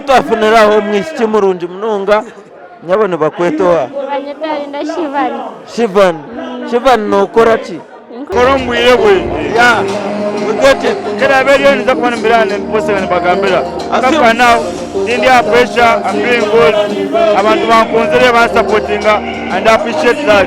N'otwafuniraho omwishiki murungi munonga nyabo nibakweta oha? Nibanyeta Linda Shivani. Shivani. Shivani nokora ki? Kora omu bwire bwe. Yeah, we get it. Kerabe eriyo ninza kuba nimbira nimpostinga nimbagambira. Kwonka for now tindi aha pressure, I'm doing good. Abantu bankunzire bansapotinga and I appreciate that.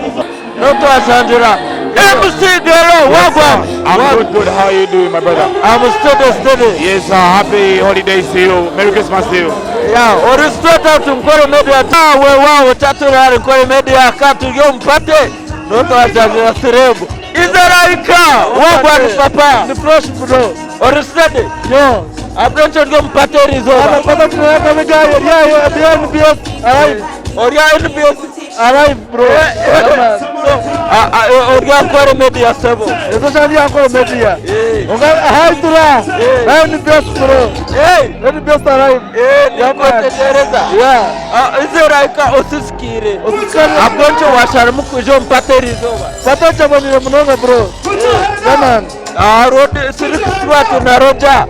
N'otwashangira MC Gelo wagwan. I'm good, good. How are you doing, my brother? I'm steady, steady. Yes, happy holidays to you. Merry Christmas to you. Yeah, ori straight out Nkore Media. Tawe wawe chatura hari Nkore Media katuri omu party. N'otwashangira Celeb. Izeraika wagwan papa. Ni fresh bro. Ori steady. Yo. Ahabw'enki ori omu party eri izooba? Abapapa tunayaka bigaye ryayo NBS arrive. Ori aha NBS. Arrive bro. Yeah, man. So, ori aha Nkore Media sebo. Ezo shandi ya Nkore Media. Oga hi tura. NBS bro. Hey. NBS arrive. Eh, nikutegereza. Yeah. Izeraika osisikiire. Osisikiire. Ahabw'enki washaramu kwija omu party eri izooba? Party kyabonire munonga bro. Yeah man. Silk Stewart na Roger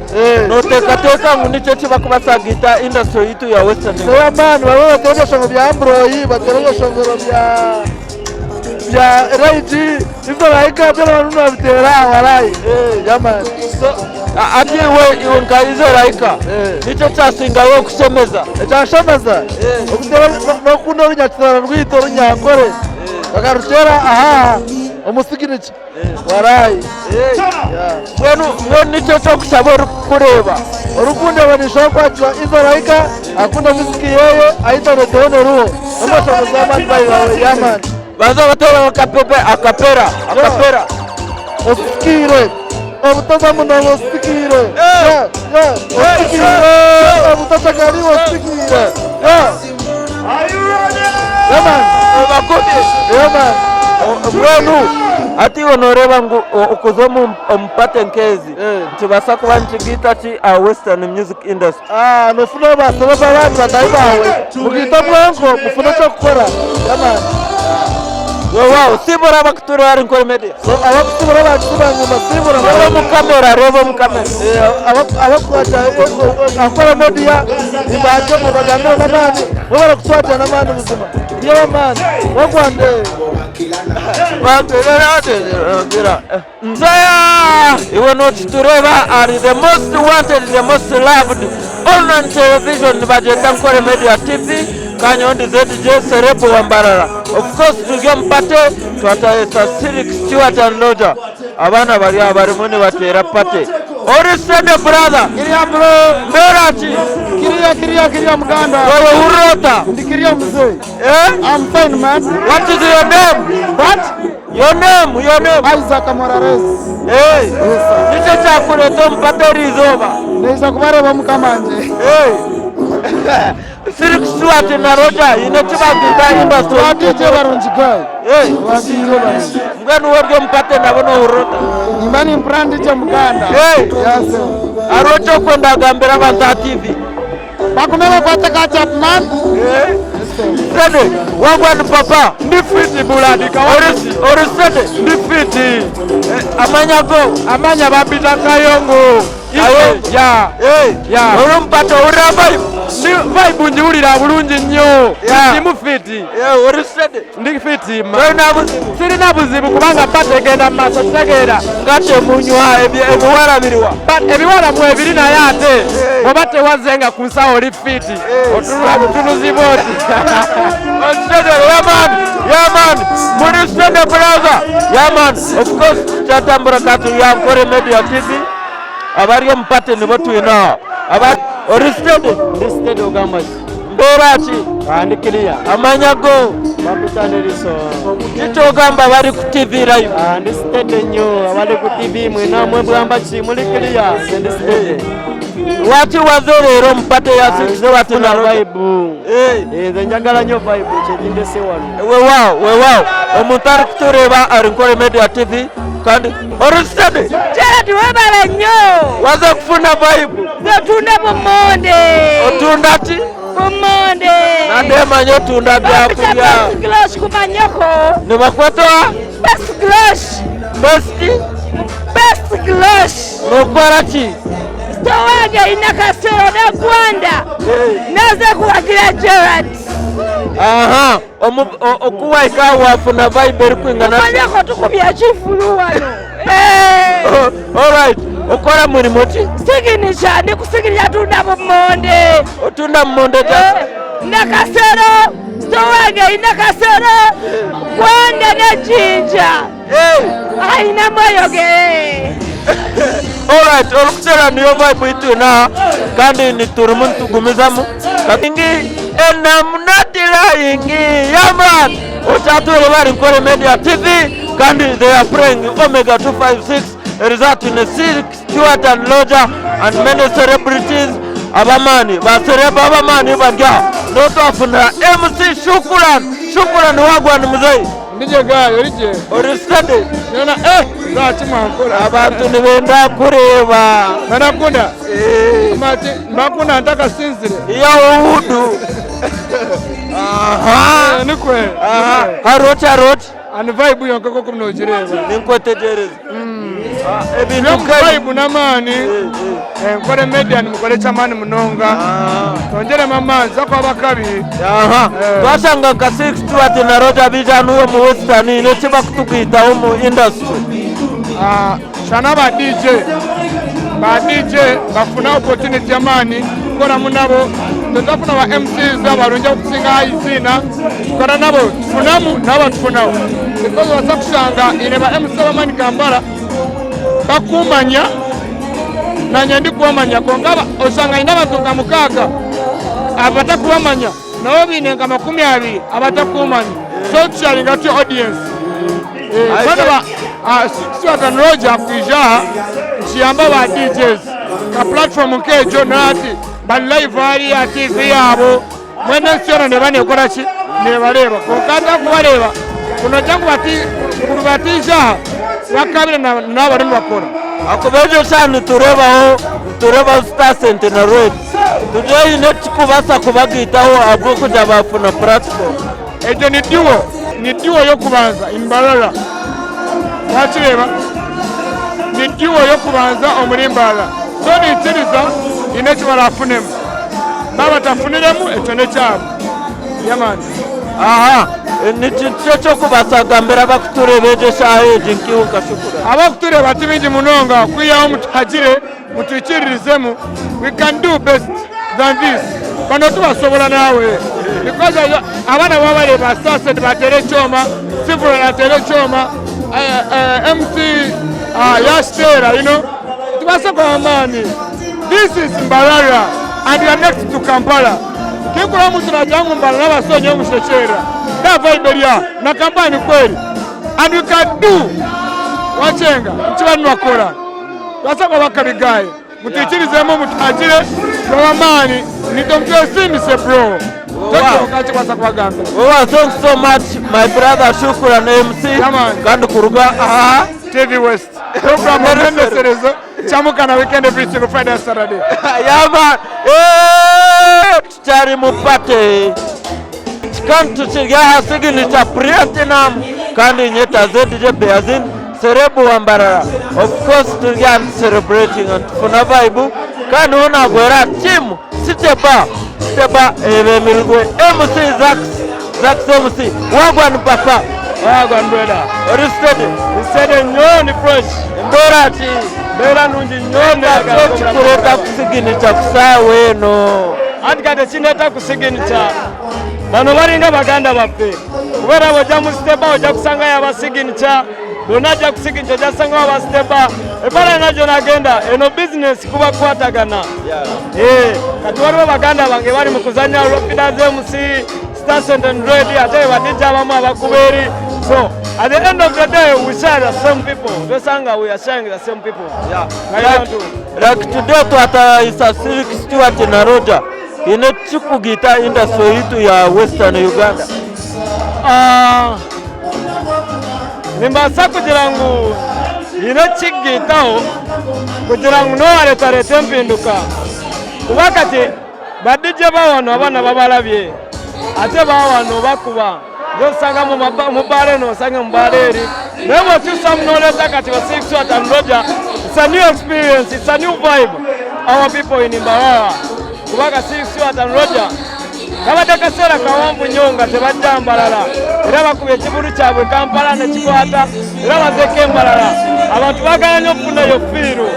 noteekateeka ngu nikyo eki barikubaasa kugaita industry yaitu ya Western Uganda? Yeah man, babe bateera ebyeshongoro bya Ambroyi, bateera ebyeshongoro bya bya Elaiji, Izeraika byona barimu nibabiteera walai. Yeah man. So, hati iwe iwe nka Izeraika nikyo ekyasingayo kushemeza? Ekyanshemeza okuteera n'okukunda orunyakitara rwaitu orunyankore bakaruteera aha omu signature. Warayi. Mbwenu mbwenu nikyo ekyokushaba orikukureeba. Orikundeeba ninshaba kwakira Izaraika akunda music yeye aha internet hoona eriho n'amashomo z'amaani by the way yeah man. Banza obateereho akapepe akapera akapera. Osikiire obutaza munonga osikiire yeah yeah osikiire obutacagari osikiire yeah yeah man Obakubye. yeah man. Mbwenu hati iwe nooreeba ngu okuza omu omu party nk'ezi nikibaasa kuba nikigaita ki aha western music industry? Ah, nofuna basereba abandi bataahi baawe mugaite omwango mufune eky'okukora yeah man. Weewaawo siibura abakutuura ahari Nkore Media. So abakusibura bakisiba nimbasiibura. Reeba omu kamera reeba omu kamera. Abakukwata Ankole Media nimbakye mubagambire n'amaani bo barakukwata n'amaani buzima yewe maani wagwande. Nzaya iwe nokitureeba ari the most wanted the most loved online television nibagyeta Nkore Media TV kandi nyowe ndi ZJ Celeb wa Mbarara of course turi omu party twatahisa Silk Stewart and Roger abaana bari aha barimu nibateera party ori steady brother Kiriya bro. mbeera ki Kiriya kiriya kiriya muganda. oyehurira ota Ndi kiriya mzee. Eh? I'm fine man. What is your name? What? Your name, your name. Isaac Morales. Hey. Nikyo kyakureeta omu party eri izooba. Neija kubareeba mukama wangye. Hey. Silk Stewart na Roger haine eki bagiita industry. Ba DJ barungi guy. Hey. Ba DJ barungi. Mbwenu we ori omu party nabo nohurira ota? Nimba nimpurira ndi gye muganda. Hey. Yes. Hariho ekyokwenda kugambira abantu aha TV. Bagume bakwate ka Chapman. Steady. Wagwan papa. Ndi fit buladi Ori ori steady. Ndi fit. Amanya go. Amanya bampita Kayongo. Kayongo. Yeah. Hey. Yeah. Ori omu party ohurira vibe. Ndi vibe ngiwulira bulungi nnyo. Yeah. Ndimu fit. Yeah, ori steady. Ndi fit. ma. Tolina buzibu. Sirina buzibu kubanga party egenda mu maaso kitegeera. Nga temunywa ebiwala biriwa. But ebiwala mwebiri naye ate oba tewazenga ku nsawo oli fit otunula butunuzi bwoti. Steady, yeah man, yeah man. Muri steady brother. Yeah man. Of course kyatambura katu ya Nkore Media TV. Abari omu party nibo twine aho. Aba ori steady. Ndi steady ogamba ki? Mbeera ki? Ndi clear. Amanya go. Bampita Nelson. Kikyogamba bari ku TV live. Ah, ndi steady nnyo abali ku TV mwena mwe bwamba ki muli clear. Nze ndi steady. Lwaki waze leero omu party ya Silk Stewart na Funa Roger? vibe. Hey. Eh, nze njagala nnyo vibe kyekindese wano. Weewaawo weewaawo omuntu arikutureeba ari Nkore Media TV kandi ori steady. Gerald webale nnyo. Waze kufuna vibe. Nze otunda bummonde. Otunda ki? Bummonde. Nandemanya otunda byakurya. Best Glosh ku manyoko. Nibakwata Best Glosh. Best? Best Glosh. Nokora ki? Store wange erina Kasoro ne Gwanda. Naza kuwagira Gerard. Aha, oku wahika aha wafuna vibe erikwingana ki? Kumanyako tukubye ekivulu wano. Eh. Alright, okora murimo ki? Signature, ndi kusignature tunda bumonde. Otunda bumonde eh, Nakasero, store wange eri Nakasero, Gwanda ne Jinja. Ayina mweyoge. Alright, orikuteera niyo vibe ei twine aha kandi niturimu nitugumizamu. Ingi and I'm not lying. Yeah man. Okyatwire bari Nkore Media TV kandi they are playing Omega 256 eriza twine Silk Stewart and Lodger and many celebrities ab'amaani ba celeb ab'amaani bari aha. Niho twafunira MC Shukuran. Shukuran wagwan muzei. Ndigye gaayo origye. Ori steady. Nyona eh zaki mwankora. Abantu nibenda kureeba. Barakunda. Mati mbakunda ntakasinzire. Iyaho wudu. Aha. Nikwe. Aha. Hariho ki hariho ki? Ani vibe yonka nk'oku nogireeba. Ninkwetegyereza. Ebintu Ebyo vibe n'amaani. Nkore media nimukore eky'amaani munonga. Twongyeremu amaani tihakuba akabi. Aha. Twashanga nka Silk Stewart na Roger baija hanu omu Western haine eki bakutugaitaho omu industry. Shana ba DJ ba DJ bafuna opportunity y'amaani kukoramu nabo totafuna ba MCs abarungi abakusinga aha iziina tukora nabo tufunamu nabo batufunaho because obaasa kushanga haine ba MC ab'amaani Kampala bakumanya nanye ndikubamanya kwonka oshanga haine abantu nka mukaaga abatakubamanya nabo baine nka 20 abatakumanya so tusharinga tutyo audience. Mbwenu ba Stuart and Roger kwija aha nikiyamba ba DJs nka platform nk'egyo nati bari live hariya aha TV yaabo mbwenu ensi yoona neeba neekora ki neebareeba kwonka hati ahakubareeba ku noogira ngu ngu bataija aha bakaabire naabo bariyo nibakora. Ahakuba egyo shaaha nitureebaho nitureebaho Star Cent na Red turi haine ekirikubaasa kubagaitaho ahabw'okugira baafuna platform. Egyo ni duo, ni duo y'okubanza in Mbarara. Wakireeba? Ni duo y'okubanza omuri Mbarara. So niikiriza haine eki baraafunemu. Baaba batafuniremu ekyo n'ekyabo. Yeah man. Aha, ni kintu ki eki orikubaasa kugambira abarikutureeba egyo eshaaha egi nkaiwe nka Shukura? Abarikutureeba ti baingi munonga kwihaho mutuhagire mutwikiririzemu we can do best than this bano tubasobola naawe because abaana baba bareeba Sasset bateera ekyoma Sivula nateera ekyoma eh, eh, MC ah, yakiteera you know tubaase kuha amaani this is Mbarara and we are next to Kampala kikura omuntu nagira ngu Mbarara abasonyi omushekyerera that vibe eri aha na Kampala nikweri and we can do wakyenga nikiba nibakora Tubaasa kuba bakabigaye mutwikirizemu mutuhagire tube amaani nitwe mutwesiimise bro Nikyo kyonka kubagambira. Wewa thanks so much my brother Shukran MC Yeah, man. kandi kuruga aha TV West program omwemeserezo Kyamukana weekend every single Friday and Saturday. Yeah man. Eh, tukyari mu party kandi tukiri aha signature platinum kandi nyeta ZJ Beazin Serebu wa Mbarara. Of course turi aha celebrating and tufuna vibe kandi ho nagwera team City Bar. City Bar ebemirwe MC Zax Zax MC wagwan papa. Wagwan brother. Ori steady. Steady nnyo ni fresh. Embeera ki? Mbeera nungi nnyo. Ki ekikureeta kusiginica kusaawa eno? Anti kati ekindeeta kusiginica bano baringa baganda baffe kubeera bw'ojja mu City Bar ojja kusangayo aba Signature bw'onajja ku Signature ojja kusangayo aba City Bar ebbala yonna gy'onagenda eno bizinesi kuba kukwatagana eh, kati waliwo baganda bange bali mu kuzannya Ropidas MC Star Cent and Red ate be ba DJ abamu abakuba eri so at the end of the day we share the same people twesanga we are sharing the same people yeah. Like today twatayisa Silk Stewart na Roger Haine ekikugaita industry yaitu ya Western Uganda? Ah, nimbaasa kugira ngu haine ekikugaitaho kugira ngu noowareetareeta empinduka kuba kati ba DJ ba wano abaana babarabye ate ba wano bakuba osanga mu bbaala eno osange mu bbaala eri naye bw'okyusamu n'oleeta kati ba Six Watt and Roger it's a new experience it's a new vibe our people in Mbarara. Kuba Six Stuart and Roger kabadde kaseera kawanvu nnyo nga tebajja Mbarara era bakubye ekivulu kyabwe Kampala ne kikwata era bazeeko e Mbarara. Abantu baagala nnyo okufuna eyo fiiru,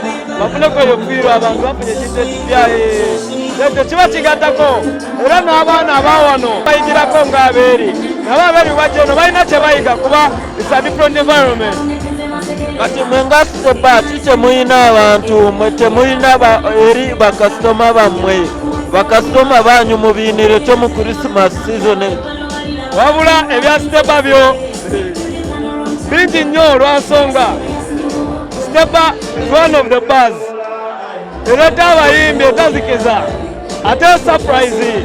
bafuneko eyo fiiru, abantu bafunye ekintu ekipya eh, ekyo kiba kigattako era n'abaana aba wano bayigirako ng'abeeri nabo abeeri bajja eno balina kye bayiga kuba it's a different environment. Kati mwe nga Siteba ki kye mulina abantu mwe temulina eri bakasitoma bammwe bakasitoma banyu mubiinire kyo mu Christmas season egi? Wabula ebya Siteba byo bingi nnyo olwansonga Siteba is one of the bars ereeta abayimbi etazikiza ate surprise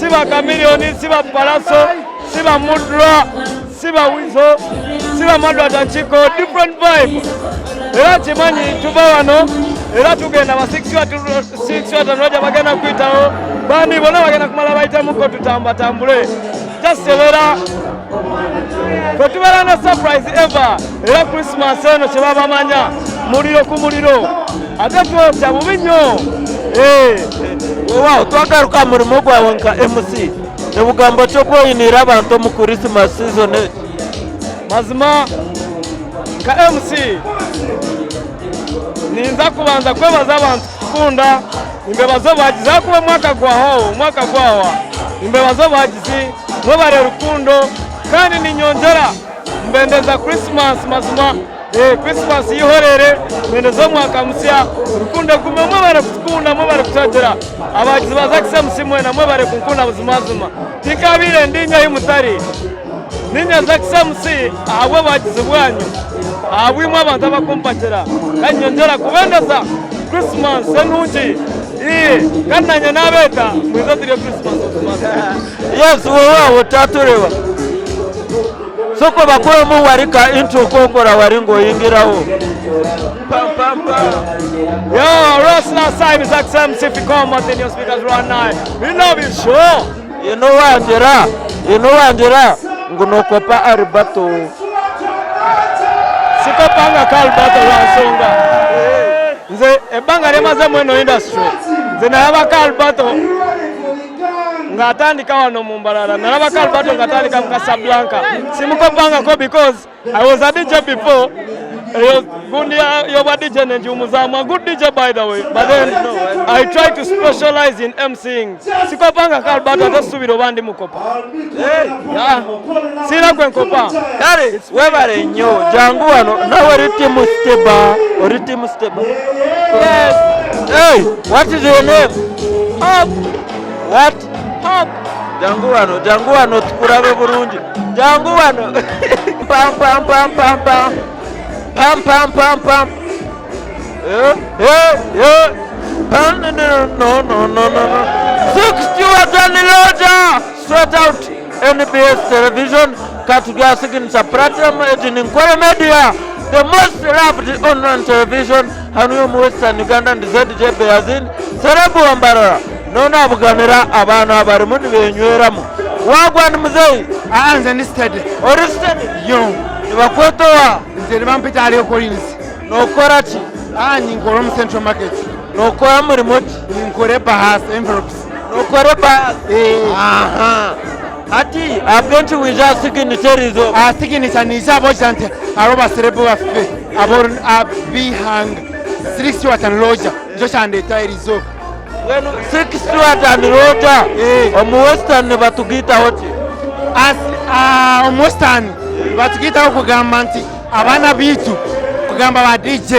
si ba Chameleone si ba Pallaso si ba Mudra si ba Weasel si ba Madrat and Chiko different vibe era kimanyi tuva wano era tugenda ba 6 bagenda kuyitawo bandi bona bagenda kumala bayitamuko tutambatambule just ebeera fetubeera ne surprise ever era Christmas eno kyebabamanya muliro ku muliro ate twokya bubi nnyo eh. Weewaawo twagaruka aha murimo gwawe nka MC Ni bugambo ki obu oyiniire abantu omu Christmas season egi? Mazima nka MC ninza kubanza kwebaza abantu kukunda nimbebaza obuhagizi ahakuba omwaka gwahwaho omwaka gwahwa nimbebaza obuhagizi mwebare rukundo kandi ninyongyera mbendeza Christmas mazima Eh, Christmas yihorere mwendeze omwaka musya rukundo egume mwebare kutukunda mwebare kutuhagira abagizi ba Zax MC mwena mwebare kunkunda buzimazima tinkabaire ndi inye ahi mutari ninye Zax MC ahabw'obuhagizi bwanyu ahabw'imwe abantu abakumpakira kandi nyongyera kubendeza Christmas enungi Ii, kandi nanye nabeeta mwize turye Christmas buzimazima. Yes, wewe otatureba. Soko bakwemu wari ka intro kokora wari ngoyingiraho. Pam pam pam. Yo, Rosna Simon Zax MC Fikoma in your speakers right now. We love you, sure. Ino wangira, ino wangira ngu nokopa Alberto. Sikopanga ka Alberto lwa nsonga. Nze ebbanga lyemaze mu eno industry nze nalabako Alberto ng'atandika wano mu Mbarara nalabako Alberto ng'atandika mu Casablanca simukopangako because I was a DJ before eyo gundi y'obwa DJ nenjiwumuzaamu a good DJ by the way but then I try to specialize in MCing sikopangako Alberto ate suubira oba ndi mukopa siina gwe nkopa kale webale nnyo jangu wano nawe ori timu steba ori timu steba Yes. Hey, what is your name? Hope. What? Hope. Jangu wano, jangu wano tukurabe burungi. Jangu wano. Pam pam pam pam pam. Pam pam pam pam. Eh, eh, eh. Pam no no no no no no. Six Stewart and Roger. Straight out NBS television. Katugya Signature Platinum egi ni Nkore Media. The most loved online television hanu omu Western Uganda ndi ZJ Beyazin Serebu wa Mbarara nonabuganira abaana abarimu nibenyweramu. Wagwan muzeyi? Aa nze ndi steady. Ori steady? Yo. Nibakweta owa? Nze nibampita Alio Collins. Nokora ki? Aa ninkora omu Central Market. Nokora murimo ki? Ninkora ebahasa, envelopes. Nokora ebahasa? Ee. Aha. Hati ahabw'enki waija aha signature eriizooba? Aha signature niija ahabw'okugira nti hariho baserebu baffe ab'eihanga Slick Stuart and Roger nikyo kyandeeta eriizooba. Mbwenu Slick Stuart and Roger omu Western nibatugaitaho ki? Omu Western nibatugaitaho kugamba nti abaana baitu kugamba ba DJ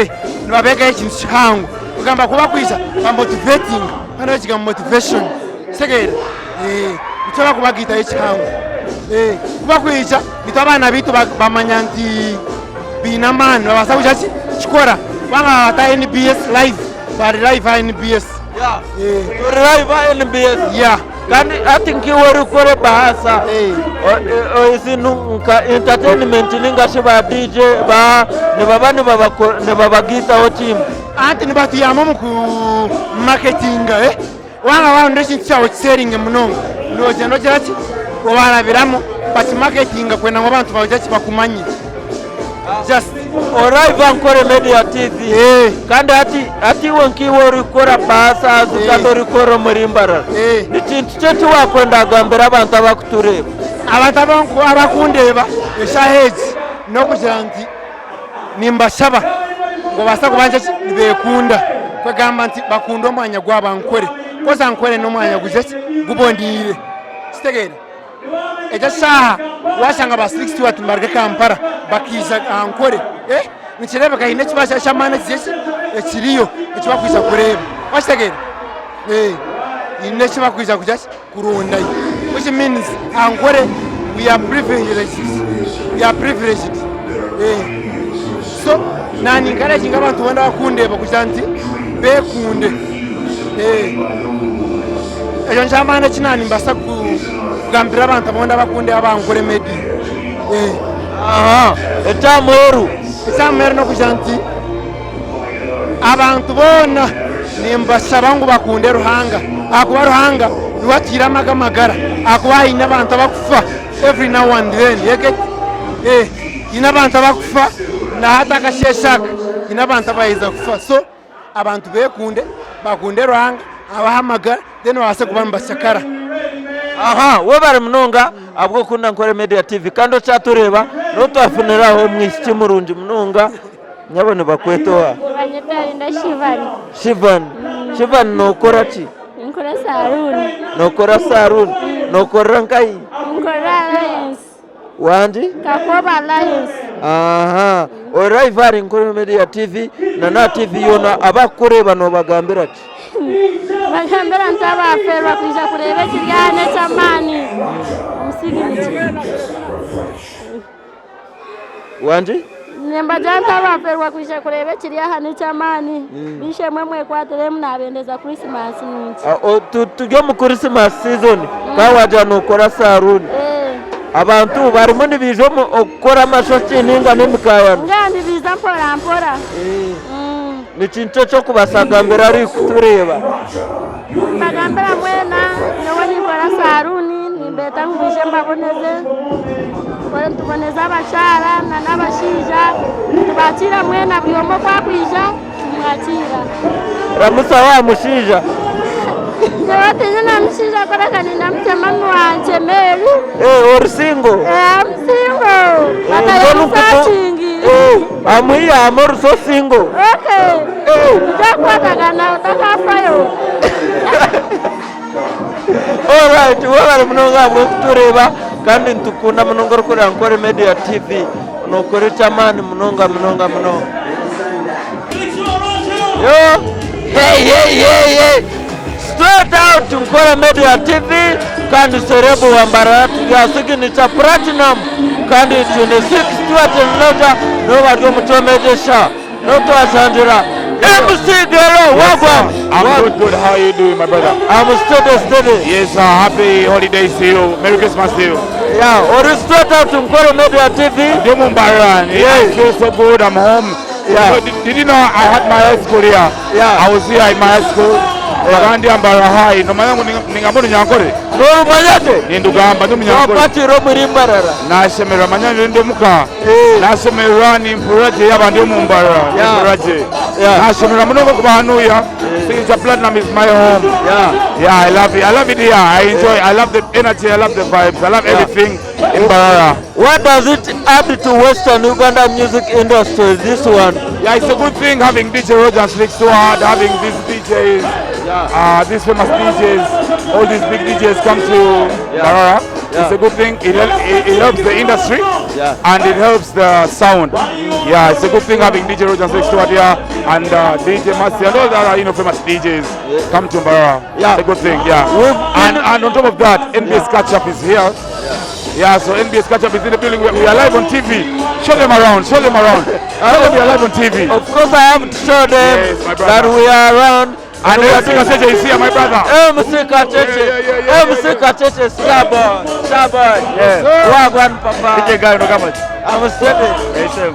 nibabeegaho ekintu kihango kugamba ku bakwija bamotivatinga hariho ekigambo motivation Kitegeera? Eh, nikyo bakubagaitaho ekihango. Eh, ku bakwija nitwe abaana baitu bamanya nti baine amaani nibabaasa kugira ki? Kukikora. Kubanga baba bata NBS live, bari live aha NBS. Yeah. Eh. Turi live aha NBS. Yeah. Kandi hati nk'iwe orikukora ebahaasa Eh. ezi nka entertainment ninga shi ba DJ ba nibaba nibabagaitaho kimwe. Anti nibatuyamba omu ku marketinga eh. Waaba waronda ekintu kyawe kiseeringe munonga, noogyenda ogira ki? Obarabiramu bakimaketinga kwenda ngu abantu bagire ki? Bakumanye. Just. Orive Ankole Media TV Eh. kandi hati hati iwe nk'iwe orikukora basazi Eh. kandi orikukora omuri Mbarara Eh. ni kintu ki eki wakwenda kugambira abantu abakutureeba? Abantu abakundeeba eshaaha egi n'okugira nti nimbashaba ngu babaase kuba nki nibekunda kwegamba nti bakunde omwanya gwabo Ankole koz Ankole n'omwanya gugye ki guboniire kitegeire. Egyo eshaaha washanga ba Slick Stuart nibaruga Kampala bakaija Ankole eh nikireebeka haine ekiba ky'amaani ekiri ki ekiriyo eki bakwija kureeba wakitegeera? Eh haine eki bakwija kugira ki kurondayo which means Ankole we are privileged we are privileged eh so na ninkareginga abantu boona abakundeeba kugira nti bekunde eh. Ekyo nikyo amaani eki naaba nimbaasa kugambira abantu abu ndabakunda aba Ankole Media. Aha, ekya muheru. Ekya muheru n'okugira nti abantu boona nimbashaba ngu bakunde Ruhanga ahakuba Ruhanga niwe atuhaire amaga amagara ahakuba haine abantu abakufa every now and then you get? Eh, haine abantu abakufa na hati akasheeshe aka haine abantu abaheza kufa so Abantu bekunde, bakunde Ruhanga abahe amagara then babaase kuba nibashakara. Aha webare munonga ahabw'okukunda Nkore Media TV kandi okyatureeba n'ou twafunire aho omwishiki murungi munonga nyabo nibakweta oha? Nibanyeta Linda Shivani. Shivani, Shivani nokora ki? Ninkora saruuni. Nokora saruuni, nokorera nkahi? Ninkorera Alliance. Wangi? Kakoba Alliance. Aha, ori live ahari Nkore Media TV na n'aha TV yoona abakukureeba noobagambira ki? Mbagambira nti abaferwa kwija kureeba ekiri aha n'eky'amaani omu signature. Wangi? Nimbagira nti abaferwa kwija kureeba ekiri aha n'eky'amaani. B'eishe-emwe mwekwatiremu nabendeza Christmas nungi. Ah, o- tu- Turi omu Christmas season kandi wagira nokora saruuni. Abantu barimu nibaija omu okukora amashokye ninga n'emikayano. Mbwenu nibiiza mpora mpora. Ni kintu ki eky'okubasagambira ari kutureeba? Nimbagambira mwena nyowe ninkora saruuni nimbeeta ngu mwije mbaboneze. Tukore nituboneza abakyara na n'abashaija nitubakiira mwena buri omwe oku akwija tumwakiira. Ramusa wa mushaija. Nyowe tinyine mushaija kureka nindamukye mami wangye Mary. Eh, ori single? Eh, I'm single. But I am searching. Eh, I'm here, I'm also single. Okay. Eh. Tutakwatagana otakafayo. Alright, webale munonga ahabw'okutureeba kandi nitukunda munonga orikureeba Nkore Media TV nokora eky'amaani munonga munonga munonga. Yo, hey hey hey hey. Straight out Nkore Media TV kandi Serebu wa Mbarara turi aha Signature Platinum kandi twine 6 Stuart and Roger nibo bari omu kyoma egyesha. Niho twashangira MC Gelo wagwan. I'm good, good. How are you doing, my brother? I'm steady, steady. Yes, sir. Happy holidays to you. Merry Christmas to you. Yeah, ori straight out Nkore Media TV. Ndi omu Mbarara. Yes. I feel so good. I'm home. Yeah. So, did you know I had my high school here? Yeah. I was here in my high school. Bagandi Mbarara High. Nomanya ngu ningamba Orunyankore? Norumanya gye? Nindugamba ndi Omunyankore. Wapatira omuri Mbarara. Nashemererwa manya ndi omuka. Eh. Nashemererwa nimpurira gye yaba ndi omu Mbarara. Yeah. Nimpurira gye. Yeah. Nashemererwa munonga kuba hanuya. Signature Platinum is my home. Yeah. Yeah, I love it. I love it here. I enjoy. I love the energy. I love the vibes. I love everything in Mbarara. What does it add to Western Uganda music industry, this one? Yeah, it's a good thing having DJ Roger and Slick Stuart, having these DJs, these famous DJs, all these big DJs come to Mbarara. It's a good thing. It helps the industry and it helps the sound. Yeah, it's a good thing having DJ Roger and Slick Stuart here and DJ Mercy and all the other famous DJs come to Mbarara. It's a good thing, yeah. We've And on top of that, NBS Catch Up is here. Yeah, so NBS Catch Up is in the building. We are live on TV. Show them around. Show them around. Tell them we are live on TV. Of course, I have to show them Yes, my brother. that we are around. And we are MC Kacheche is here, my brother. MC Kacheche. Yeah, MC Kacheche, star boy. Star boy. Yeah. Wagwan papa. DJ Guy, no come I'm steady.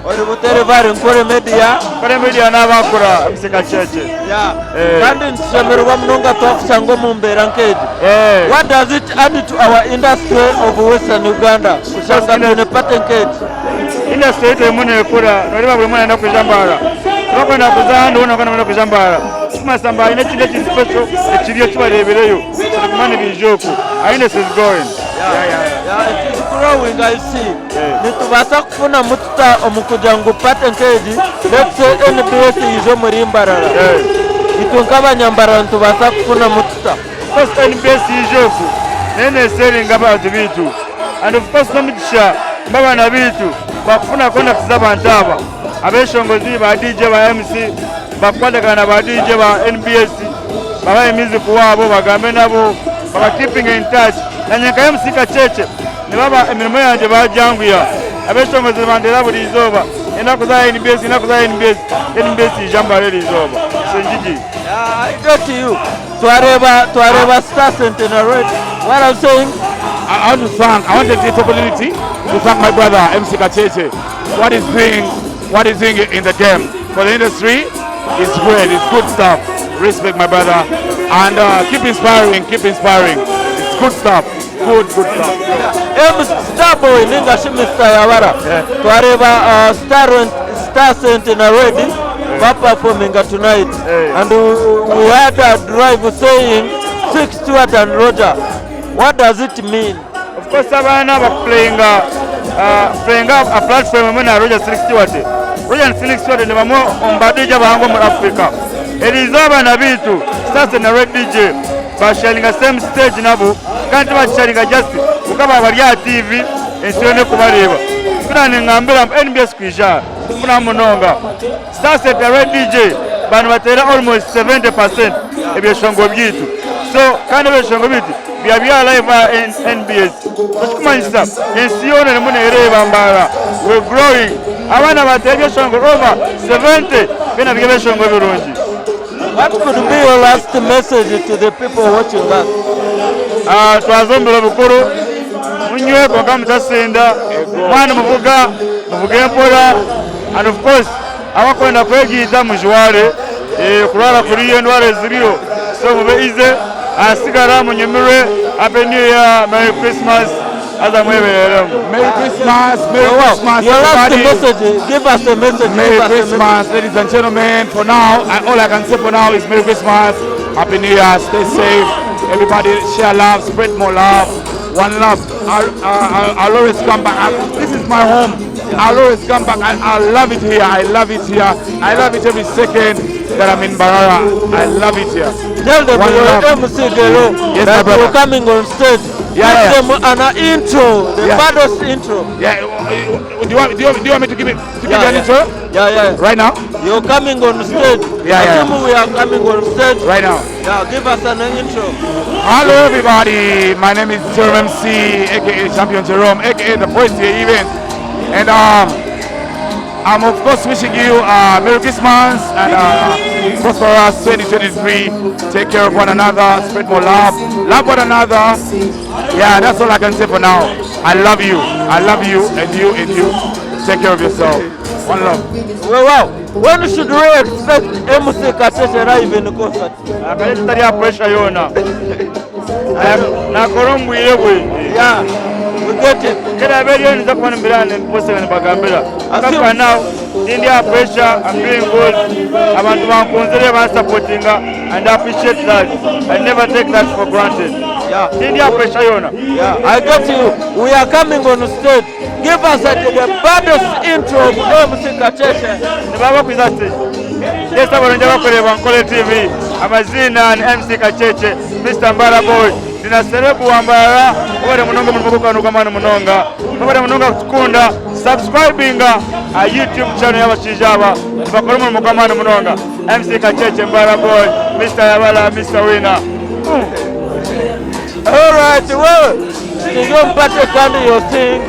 Ori butere bari Nkore Media. Nkore Media n'abakura MC Kacheche. Yeah. Eh. Kandi nitushemererwa munonga twakushanga omu mbeera nk'egi. Eh. What does it add to our industry of Western Uganda? Kushanga twine party nk'egi. Industry yaitu erimu neekura, nooreeba buri omwe nayenda kwija Mbarara. Tibakwenda kuza ahandi hoona kwonka nibenda kwija Mbarara. Ekirikumanyisa Mbarara haine ekintu ekiri special ekiriyo eki bareebireyo, so nibaguma nibaija okwo. Our industry is growing. Yeah, yeah, it is growing, I see. Nitubaasa kufunamu tuta omu kugira ngu party nk'egi, let's say NBS eije omuri Mbarara. Itwe nk'abanyambarara nitubaasa kufunamu tuta? Of course NBS yaija oku nayo neseeringa abantu baitu and of course n'omugisha ngu abaana baitu bakufuna contacts z'abantu aba abeshongozi ba DJ ba MC bakukwatagana na ba DJ ba NBS babahe music waabo bagambe nabo baba keeping in touch nanye nka MC Kacheche nibaba emirimo yangye bagyanguya abeshongozi nibanteera buri izooba nyenda kuza aha NBS nyenda kuza aha NBS NBS yaija Mbale eri izooba so ngigi. I get you. Twareeba twareeba Star Center na Red. What I'm saying? I want to thank, I want to take this opportunity to thank my brother MC Kacheche. What he's doing, what he's doing in the game for the industry is great. It's good stuff. Respect my brother and uh, keep inspiring, keep inspiring. It's good stuff. Good, good stuff. M Starboy ninga shi Mr. Yabara. Twareeba uh, Star, Star Center na Red ba performinga tonight. And we, we had a drive saying Six Stewart and Roger. What does it mean? Of course abaana bakuplayinga uh, playinga a platform emwe na Roger Slick Stewart. Roger and Slick Stewart ni bamwe omu ba DJ abahangu omuri Africa. Eriizooba na biitu Sase na Red DJ basharinga same stage nabo kandi tibakisharinga just kuka baba bari aha TV ensi yoona ekubareeba. Ku ningambira ngu NBS kwija aha tikufuna munonga. Sase na Red DJ baba nibateera almost 70% ebyeshongoro byaitu so kandi ebyeshongoro byaitu biba bya live aha NBS ekikumanyisa ensi yoona erimu nereeba Mbarara we growing abaana bateera ebyeshongoro over 70 byona biri ebyeshongoro birungi. What could be your last message to the people watching us? Ah, twaza omu biro bikuru munywe kwonka mutasinda mwaba nimuvuga muvuge mpora and of course abakwenda kwegiita mujware eh, kurwara kuriyo endwara ziriyo so mube easy ahasigara munyumirwe happy new year merry christmas haza mwebereremu Merry Christmas, Merry Wow. Christmas, Your last everybody. message, give us a message. Merry give us a Christmas, ladies and gentlemen. For now, I, all I can say for now is Merry Christmas, Happy New Year, stay safe. Everybody share love, spread more love. One love. I'll, I'll, I'll always come back. I, this is my home. I'll always come back. I, I love it here. I love it here. I love it every second that I'm in Mbarara. I love it here. Tell them One you're love. MC Gelo Yes, my that brother. you're coming on stage. Yeah, Give yeah. them an intro, the Yeah. baddest intro. Yeah. Do you want, do you, want- do you want me to give it to give Yeah, you an yeah. intro Yeah, yeah. right now? You're coming on stage. Yeah, yeah. Assume we are coming on stage. Right now. Yeah, give us an intro. Hello everybody, my name is Jerome MC, aka Champion Jerome, aka the Voice Here Event. And I'm of course wishing you Merry Christmas and prosperous 2023. Take care of one another, spread more love, love one another. Yeah, that's all I can say for now. I love you, I love you, and you, and you. Take care of yourself. One love. Well, wow. When should we expect MC Kasese live in concert? Akare tutari aha pressure yoona nakora omu bwire bwe. Yeah, we get it. Kerabe eriyo ninza kuba nimbira nimposinga nimbagambira. Kwonka for now tindi aha pressure, I'm doing good. Abantu bankunzire bansapotinga and I appreciate that. I never take that for granted. Yeah. Tindi aha pressure yoona. Yeah, I get you. We are coming on stage. Give us the baddest intro of MC Kacheshe. Nibaba kwiza stage. Yes, abarungi abakureeba Nkole TV. Amaziina ni MC Kacheche, Mr Mbara Boy. Ndi na Celeb wa Mbarara, mwebare munonga omurimo gw'okuba nigw'amaani munonga. Mwebare munonga kutukunda, subscribinga aha YouTube channel y'abashaija aba, nibakora omurimo gw'amaani munonga. MC Kacheche, Mbara Boy, Mister Yabala, Mister Winner. All right, well, Sinjo Mpate kandi your thing.